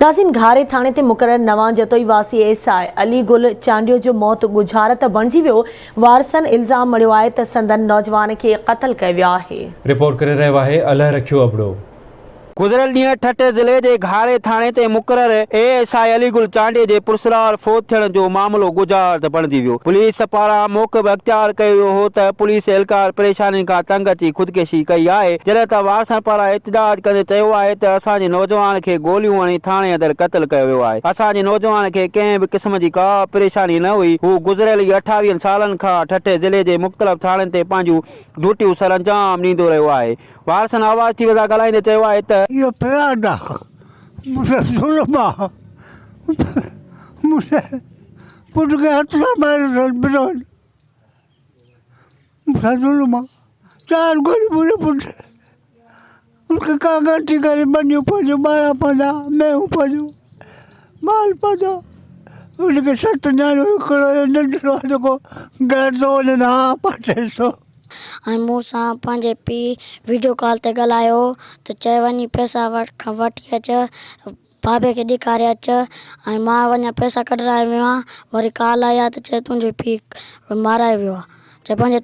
ناظرين گهاري ٿاڻي تي مقرر نوان جتوئي واسي S I Ali Gul Chandio جو موت ڳجهارت بڻجي ويو، وارثن الزام مڙهيو آهي ته سندن نوجوان کي قتل ڪيو ويو آهي. رپورٽ ڪري رهيو آهي الهه رکيو ابڙو. گذريل ڏينهن ٺٽي ضلعي جي گهاري ٿاڻي تي مقرر A S I Ali Gul Chandio جي پرسرار فوت ٿيڻ جو معاملو ڳجهارت بڻجي ويو. پوليس پاران موقف اختيار ڪيو ويو هو ته پوليس اهلڪار پريشانين کان تنگ اچي خودڪشي ڪئي آهي، جڏهن ته وارثن پاران احتجاج ڪندي چيو آهي ته اسان جي نوجوان کي گوليون هڻي ٿاڻي اندر قتل ڪيو ويو آهي، اسان جي نوجوان کي ڪنهن به قسم جي ڪا پريشاني نه هئي، هو گذريل ئي اٺاويهن سالن کان ٺٽي ضلعي جي مختلف ٿاڻن تي پنهنجون ڊيوٽيون سرانجام ڏيندو رهيو آهي. وارثن آواز ٽي وي سان ڳالهائيندي چيو آهي ته. اهو فراڊ آ، مون سان ظلم آ، مون سان پٽ کي هٿ سان ماريو اٿن بلوچ، مون سان ظلم آ، چار گوليون منهنجي پٽ ان کي ڪا غلطي ڪري ٻنيون پنهنجون ٻارا پنهنجا مينهون پنهنجون مال پنهنجو ان کي ست نياڻيون هڪڙو ننڍڙو آ جيڪو گهر ٿو وڃي نه ها پاٽي ٿو. ۽ مون سان پنهنجي پيء وڊيو ڪال تي ڳالهايو ته چئي وڃي پئسا وٺي اچ بابي کي ڏيکاري اچ ۽ مان وڃان پئسا ڪڍرائي ويو آهيان وري ڪال آئي آهي ته چئي تنهنجو پيء مارائي ويو آهي چئي پنهنجي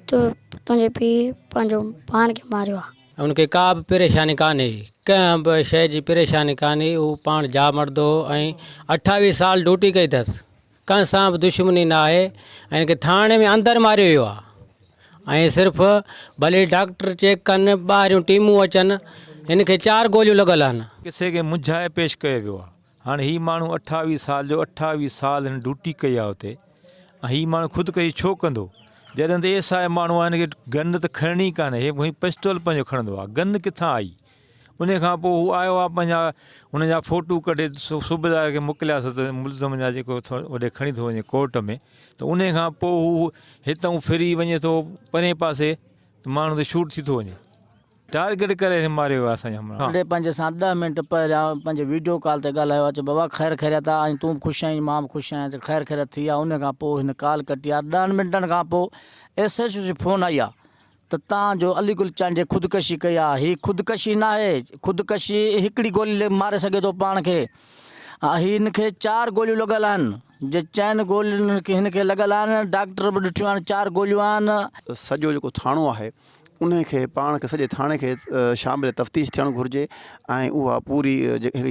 تنهنجي پيء پنهنجو پاڻ کي ماريو آهي. ان کي ڪا به پريشاني ڪانهي، ڪنهن به شيء جي پريشاني ڪانهي، هو پاڻ جا مرد هو ۽ اٺاويهه سال ڊيوٽي ڪئي اٿس، ڪنهن سان به دشمني نه آهي ۽ ان کي ٿاڻي ۾ اندر ماريو ويو آهي ۽ صرف ڀلي ڊاڪٽر چيڪ ڪن ٻاهريون ٽيمون اچن هن کي چار گوليون لڳل آهن. قصي کي منجهائي پيش ڪيو ويو آهي. هاڻي هي ماڻهو اٺاويهه سال جو اٺاويهه سال هن ڊيوٽي ڪئي آهي اتي ۽ هي ماڻهو خودڪشي ڇو ڪندو جڏهن ته ايس I ماڻهو آهي هن کي گن ته کڻڻي ڪانهي هي پسٽول پنهنجو کڻندو آهي گن ڪٿان آئي ان کان پوء هو آيو آهي پنهنجا هن جا فوٽو ڪڍي صوبيدار کي موڪليا ته ملزم جا جيڪو هوڏي کڻي ٿو وڃي ڪورٽ ۾ ته ان کان پوء هو هتان ڦري وڃي ٿو پرئين پاسي ته ماڻهو ته شوٽ ٿي ٿو وڃي ٽارگيٽ ڪري ماريو ويو اسان جي همراهه. ٽي پنج سان ڏھ منٽ پهريان پنهنجي ويڊيو ڪال تي ڳالهايو آ چي بابا خير خيريت آ ۽ تون به خوش آهين مان به خوش آهيان چي خير خيريت ٿي آ ان کان پوء هن ڪال ڪٽي آ ڏهن منٽن کان پوء ايس ايڇ او جي فون آئي آ ته تان جو علي گل چانڊيي خودڪشي ڪئي آ هي خودڪشي ناهي خودڪشي هڪڙي گولي ماري سگهي ٿو پاڻ کي هي هن کي چار گوليون لڳل آهن جي چئن گولين هن کي لڳل آهن ڊاڪٽر به ڏٺيون آهن چار گوليون آهن. سڄو جيڪو ٿاڻو آهي انهي کي پاڻ کي سڄي ٿاڻي کي شامل تفتيش ٿيڻ گهرجي ۽ اها پوري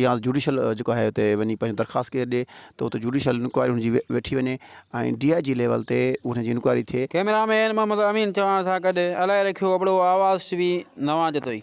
يا جوڊيشل جيڪو آهي اتي وڃي پنهنجو درخواست ڪير ڏي ته اتي جوڊيشل انڪوائري هن جي ويٺي وڃي ۽ ڊي I جي ليول تي ان جي انڪوائري ٿئي. ڪئميرا مين محمد امين چوهاڻ سان گڏ الائي رکيو ابڙو آواز ٽي وي نوان جتوئي.